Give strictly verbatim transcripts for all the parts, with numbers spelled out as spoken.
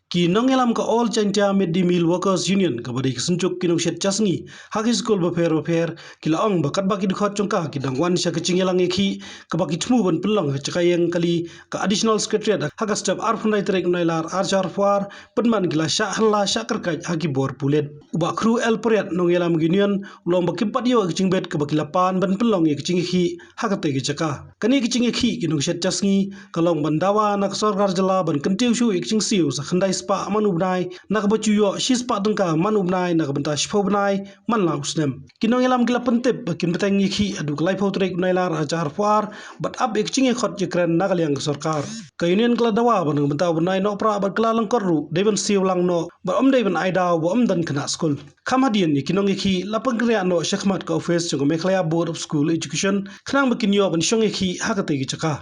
Ki nongïalam ka All Jaintia Mid Day Meal Workers Union, kaba dei ka synjuk ki nongshet jasngi ha ki skul bapher bapher, ki la ong ba katba ki dkhot jong ka ki dang wan sha ka jingïalang ïakhih kaba ki thmu ban pynlong ha jaka ïeng kali ka Additional Secretariat ha ka step arphew khyndai tarik Nailar arhajar arphew ar, pynban ki la shah halla shah kyrkait ha ki bor pulit. U Bah Khru L Pariat, nongïalam ka Union, u la ong ba kim pat ïoh ïa ka jingbit kaba ki la pan ban pynlong ïa ka jingïakhih ha katei ka jaka. Kane ka jingïakhih ki nongshet jasngi ka long ban dawa na ka sorkar jylla ban kyntiew shuh ïa ka jingsiew sa khyndai spah man u bnai, na kaba ju ïoh shi spah tyngka man u bnai na ka bynta shiphew bnai man la u snem. Ki nongïalam ki la pyntip ba kin bteng ïakhih haduh ka laiphew tarik Nailar arhajar arphew ar bad ap ïa ka jingïakhot ïakren na ka liang ka sorkar. Ka Union ka la dawa ba na ka bynta u bnai Nohprah bad Kyllalyngkot ruh dei ban siew lang noh bad ym dei ban ai daw ba ym don khynnah skul. Kham hadien ïa ki nongïakhih la pynkynriah noh shakhmat ka office jong ka Meghalaya Board of School Education khnang ba kin ïoh ban shong ïakhih ha katei ka jaka.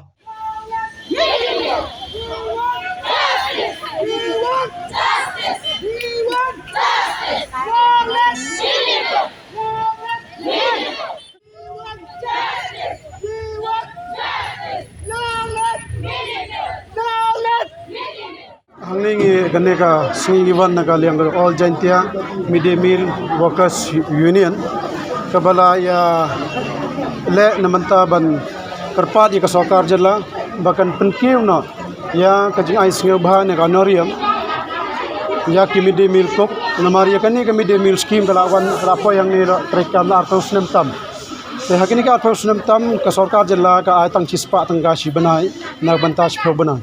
Hangne ngi kane ka sngi ngi wan na ka liang ka All Jaintia Mid Day Meal Workers Union, kaba la ïaleh na mynta ban kyrpad ïa ka sorkar jylla ba kan pynkiew noh ïa ka jingai sngewbha ne ka honorarium ïa ki mid day meal cook. Namar ïa kane ka mid day meal scheme ka la wan, ka la poi hangne la treikam la arphew snem tam. Te ha kine ki arphew snem tam ka sorkar jylla ka ai tang shi spah tyngka shi bnai na ka bynta shiphew bnai.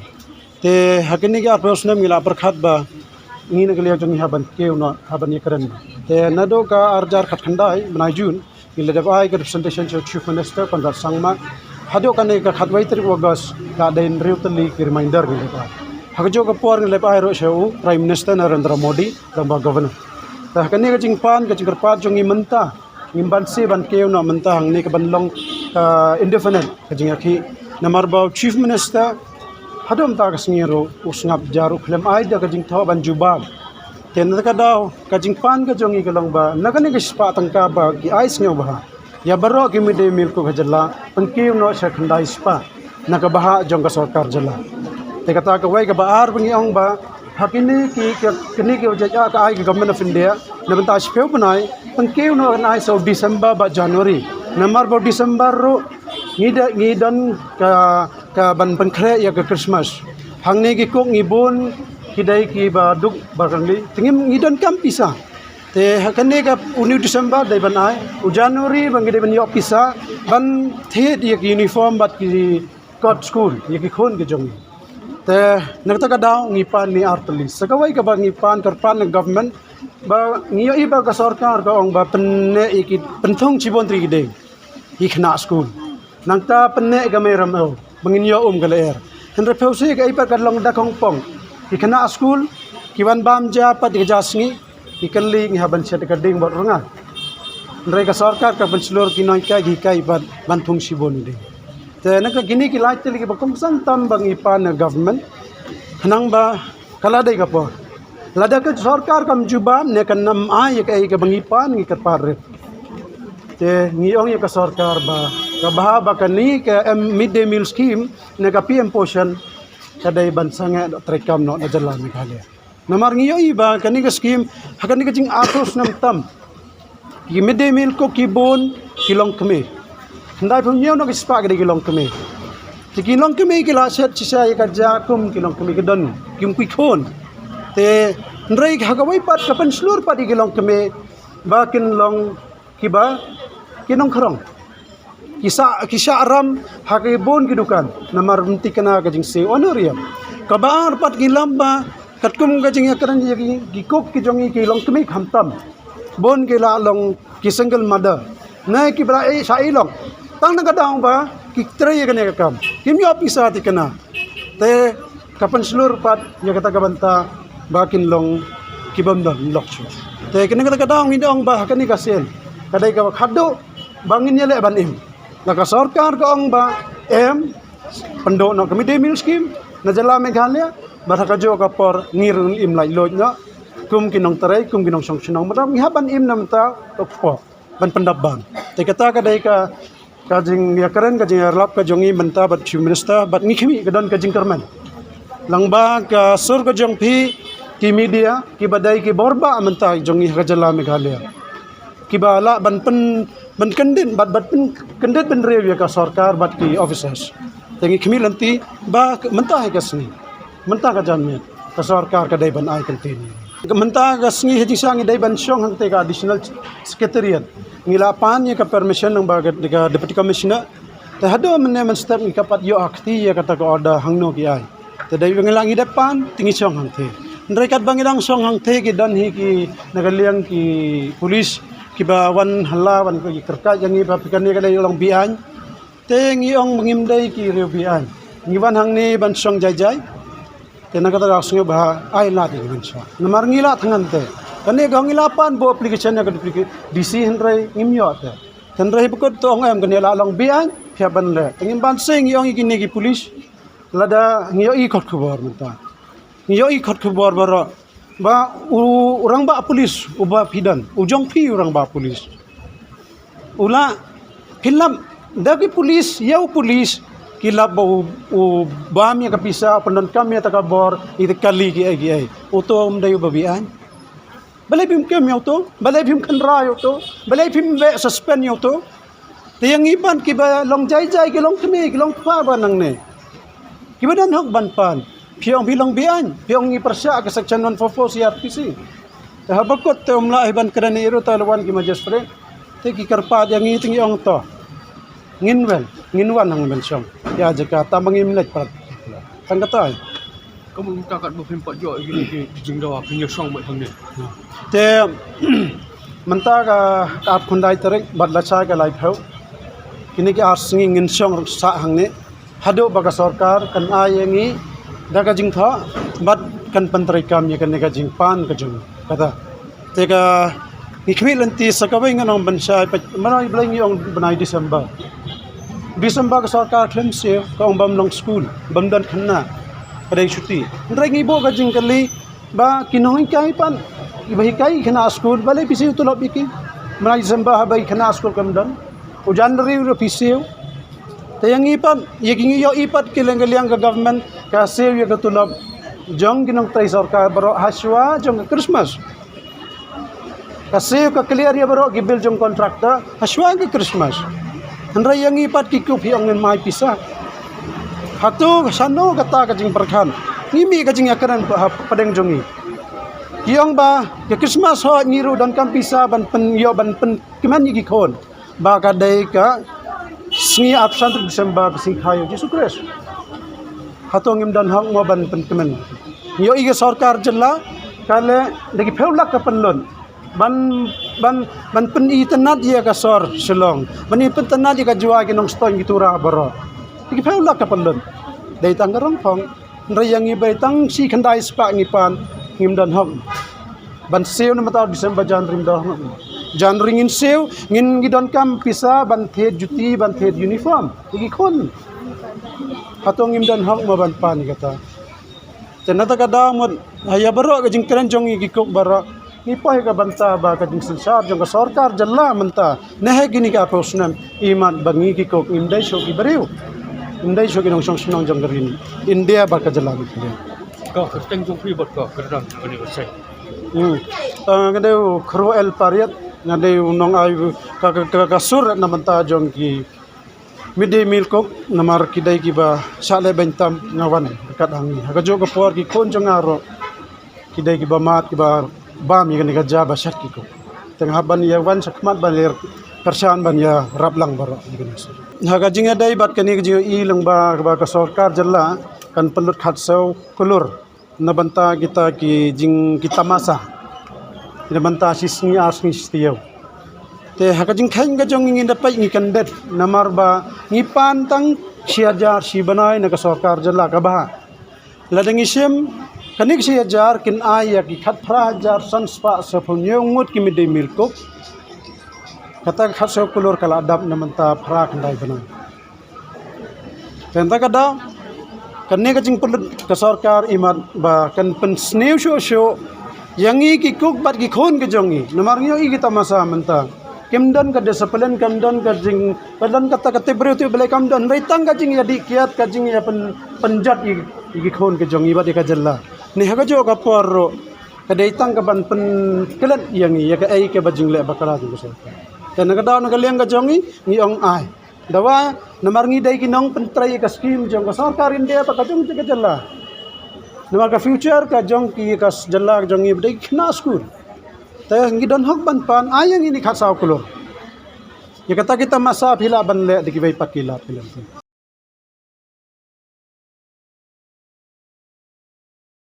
Te ha kine ki arphew snem ngi la pyrkhat ba ngi na ka liang jong ngi hap ban kiew noh, hap ban ïakren. Te naduh ka arhajar khatkhyndai bnai June ngi la dep ai ka representation sha u Chief Minister Conrad Sangma. Haduh kane ka khatwei tarik August ka dei hynriew tylli ki reminder ngi la dep ai. Ha kajuh ka por ngi la dep ai ruh sha u Prime Minister Narendra Modi, lem bad Governor. Te ha kane ka jingpan, ka jingkyrpad jong ngi mynta, ngim banse ban kiew noh mynta hangne ka ban long, ah, indefinite ka jingïakhih. Namar ba u Chief Minister haduh mynta ka sngi ruh u sngap jar, u khlem ai da ka jingthoh ban jubab. Te na kata ka daw ka jingpan ka jong ngi ka long ba na kane ka shi spah tyngka ba ki ai sngewbha ïa baroh ki mid day meal cook ha jylla, pynkiew noh sha khyndai spah na ka bhah jong ka sorkar jylla. Te kata kawei kaba ar ba ngi ong ba ha kine ki, ki, kine ki wajah ka ai ka Government of India na bynta shiphew bnai, pynkiew noh kan ai sa u December bad January. Namar ba u December ruh ngi da, ngi don ka, ka ban pynkhreh ïa ka Christmas. Hangne ki cook ngi bun ki dei kiba duk ba kang li. Te ngim, ngi donkam pisa. Te ha kane ka une u December dei ban ai, u January ba ngi dei ban ïoh pisa ban thied ïa ki uniform bad ki kot skul ïa ki khun ki jong ngi. Te na kata ka daw ngi pan ne ar tylli. Sa kawei kaba ngi pan, kyrpad na government ba ngi ïohi ba ka sorkar ka ong ba pynneh ïa ki, pynthung shibun tylli ki dieng ïa ki khynnah skul. Nangta pynneh ka mei ramew ba ngin ïoh um ka lyer. Hynrei phi sngewthuh kaei pat ka long da kongpong. Ki khynnah skul ki wan bam ja pat ïa ka ja sngi, ki kylli ngi hap ban shet ka dieng bad rnga. Hynrei ka sorkar ka pynshlur ki nonghikai ki hikai pat ban thung shibun ïa ki dieng. Te na ka kine ki lai tylli kiba kongsan tam ba ngi pan na government, khnang ba ka la dei ka por. Lada ka sorkar kam jubab ne kan ym ai ïa kaei kaba ngi pan, ngi kyrpad rit. Te ngi ong ïa ka sorkar ba ka bha ba kane ka, em, mid day meal scheme ne ka P M Poshan ka dei ban sangeh noh, treikam noh na jylla Meghalaya. Namar ngi ïohi ba kane ka scheme ha kane ka jingarphew snem tam, ki mid day meal cook ki bun ki longkmie. Hyndaiphew hynñiew na ki spah ki dei ki longkmie. Te ki longkmie ki la shet shisha ïa ka ja kum ki longkmie, ki don kim ki khun. Te hynrei ha kawei pat ka pynshlur pat ïa ki longkmie ba kin long kiba ki nongkhrong. Ki sah, ki shah ram ha ki bun ki dukan namar ban tikna ka jingsiew honorarium. Kaba ar pat ngi lam ba katkum ka jingïakren ïa ki, ki cook ki jong ngi ki longkmie khamtam. Bun ki la long ki single mother ne kiba la ïeit shah ïeit long. Tang na ka daw ba ki trei ïa kane ka kam, kim ïoh pisa tikna. Te ka pynshlur pat ïa kata ka bynta ba kin long ki bym don lok shuh. Te kane kata ka daw ngin ong ba ha kane ka sien ka dei kaba khadduh ba ngin ïaleh ban im. La ka sorkar ka ong ba em, pynduh noh ka mid day meal scheme na jylla Meghalaya, bad ha kajuh ka por ngi ruh im laitluid noh kum ki nongtrei, kum ki nongshong shnong, bad ngi hap ban im na bynta ka kpoh ban pyndap bam. Te kata ka dei ka, ka jingïakren, ka jingïarap ka jong ngi mynta bad Chief Minister, bad ngi khmih ka don ka jingkyrmen. Lyngba ka sur ka jong phi, Ki media kiba dei ki bor ba mynta jong ngi ha ka jylla Meghalaya, kiba lah ban pyn, ban kyndit, bad ban pynkyndit bynriew ïa ka sorkar bad ki officers. Te ngi khmih lynti ba mynta ha ka sngi, mynta ka janmiet, ka sorkar ka dei ban ai kyntien. Mynta ka sngi ha jingshisha ngi dei ban shong hangtei ka additional secretariat. Ngi la pan ïa ka permission nang ba ka, ka deputy commissioner. Te haduh mynne mynstep ngi ka pat ïoh ha kti ïa kata ka order hangno ki ai. Te dei ba ngi la ngi dep pan, te ngi shong hangtei. Hynrei katba ngi dang shong hangtei ki don hi ki na ka liang ki police kiba wan halla wan ki kyrkhat ïa ngi ba phi kane ka dei long beaiñ. Te ngi ong ba ngim dei ki riew beaiñ. Ngi wan hangne ban shong jai jai. Te na kata ka sngi ba ai lad ïa ngi ban shong. Namar ngi la tang hangtei. Kane ka ngi la pan bo application ïa ka D C hynrei ngim ïoh te. Hynrei ba kut to ong em kane la long beaiñ, phi hap ban leh. Te ngim banse ngi ong ïa kine ki police. Lada ngi ïohi khot khubor mynta. Ngi ïohi khot khubor baroh. Ba u, u rangbah police, uba phi don. U jong phi u rangbah police. U la, phi lap, da ki police, ïa u police. Ki lap ba u, u bam ïa ka pisa, u pyndonkam ïa ta ka bor, ïa ta kali ki ei ki ei. U to um dei uba beaiñ. Balei phim kem ïa u to, balei phim khynra ïa u to, balei phim beh suspend ïa u to. Te ïa ngi pat kiba long jai jai, ki long kmie, ki long kpa ba nangne. Kiba don hok ban pan. Phi ong phi long beaiñ, phi ong ngi pyrshah ka section one four four C R P C. Te haba kut te um lah hi ban kren ïa ruh, te la wan ki magistrate. Te ki kyrpad ïa ngi te ngi ong to. Ngin wan, ngin wan hangne ban shong. Ïa jaka tang ba ngim leit pat. Tang kata ai. Ka mut mynta katba phim pat ïoh ïa kine ki jingdawa phin ïa shong beit hangne. Te mynta ka, ka arphew khyndai tarik bad lashai ka laiphew. Kine ki ar sngi ngin shong sah hangne. Haduh ba ka sorkar kan ai ïa ngi da ka jingthoh bad kan pyntreikam ïa kane ka jingpan ka jong kata. Te ka ngi khmih lynti sa kawei ngan ong ban shai pat, mano i Blei ngi ong bnai December. December ka sorkar khlem siew, ka ong bym long skul, bym don khynnah, ka dei shuti. Hynrei ngi buh ka jingkylli ba ki nonghikai pat, kiba hikai khynnah skul, balei phi siew tulop ïa ki? Bnai December haba ki khynnah skul kam don. U January ruh phi siew. Te ïa ngi pat, ïa ki ngi ïohi pat ki liang ki liang ka government ka siew ïa ka tulop jong ki nongtrei sorkar baroh hashwa jong ka Christmas. Ka siew ka clear ïa baroh ki bill jong contractor hashwa ka Christmas. Hynrei ïa ngi pat ki kup hi ong ngin mai pisa. Hato shano kata ka jingpyrkhat? Ngi mih ka jingïakren ha pdeng jong ngi. Ki ong ba ka Christmas hooid ngi ruh donkam pisa ban pyn ïoh ban pynkmen ïa ki khun. Ba ka dei ka sngi arphew san December ka sngi kha ïa u Jisu Khrist. Hato ngim don hok mo ban pynkmen? Ngi ïohi ka sorkar jylla ka leh da ki phew lak ka pynlut ban, ban, ban pynitynnad ïa ka sor Shillong, ban pynitynnad ïa ka Jowai, ki Nongstoiñ, ki Tura baroh. Da ki phew lak ka pynlut. Dei tang ka rong phong. Hynrei ïa ngi ba tang shi khyndai spah ngi pan, ngim don hok ban siew na mynta u December, January ngim don hok. January ngin siew, ngin ngi donkam pisa ban thied juti, ban thied uniform ïa ki khun. Hato ngim don hok mo ban pan ïa kata? Te na kata ka daw mut ha ïa baroh ka jingkren jong ngi ki kuk baroh. Ngi poi ka bynta ba ka jingsynshar jong ka sorkar jylla mynta ne ha kine ki arphew snem, imat ba ngi ki kuk ngim dei shuh ki briew, ngim dei shuh ki nongshong shnong jong ka ri India bad ka jylla Meghalaya. Ka kyrteng jong phi bad ka kyrdan kane ka seng. Hmm. Ah, nga dei u Khroo L Pariat, nga dei u nongai ka, ka, ka, ka sur na bynta jong ki midday meal cook, namar ki dei kiba shah leh beiñ tam, nga wan ryngkat hangne. Ha kajuh ka por ki khun jong nga ruh ki dei kiba mad, kiba bam ïa kane ka ja ba shet ki cook. Te nga hap ban ïa wan shakhmat ban ïa kyrshan ban ïarap lang baroh ïa kane. Ha ka jingïadei bad kane ka jingïohi lyngba kaba ka sorkar jylla kan pynlut khatsaw klur na bynta kita ki jing, ki tamasa, na bynta shi sngi ar sngi shi taïew. Te ha ka jingkheiñ ka jong ngi, ngi da peit ngi kyndit namar ba ngi pan tang shi hajar shi bnai na ka sorkar jylla kaba, lada ngi shim kane ka shi hajar kin ai ïa ki khatphra hajar san spah saphew hynñiew ngut ki midday meal cook. Kata ka khatsaw klur ka la dap na bynta phra khyndai bnai. Te mynta ka daw kane ka jingpynlut ka sorkar imat ba kan pynsniew shuh shuh ïa ngi ki cook bad ki khun ka jong ngi. Namar ngi ïohi ki tamasa mynta kim don ka discipline, kam don ka jing, ka don kata ka tip briew tip Blei kam don. Hynrei tang ka jingïadih kiad, ka jingïapyn, pynjot ïa ki khun ka jong ngi bad ïa ka jylla. Ni ha ka jong ka por ruh ka dei tang ka ban pynklet ïa ngi ïa ka ei ka ba jingleh bakla jong ka sorkar. Te na ka daw na ka liang ka jong ngi ngi ong ai. Dawa namar ngi dei ki nongpyntrei ïa ka skim jong ka sorkar India ba ka jong ka jylla. Namar ka future ka jong ki ka jylla ka jong ngi ba dei ki khynnah skul. Te ngi don hok ban pan ai ïa ngi ni khatsaw klur. Ïa kata ki tamasa phi lah ban leh da kiwei pat ki lad ki lad.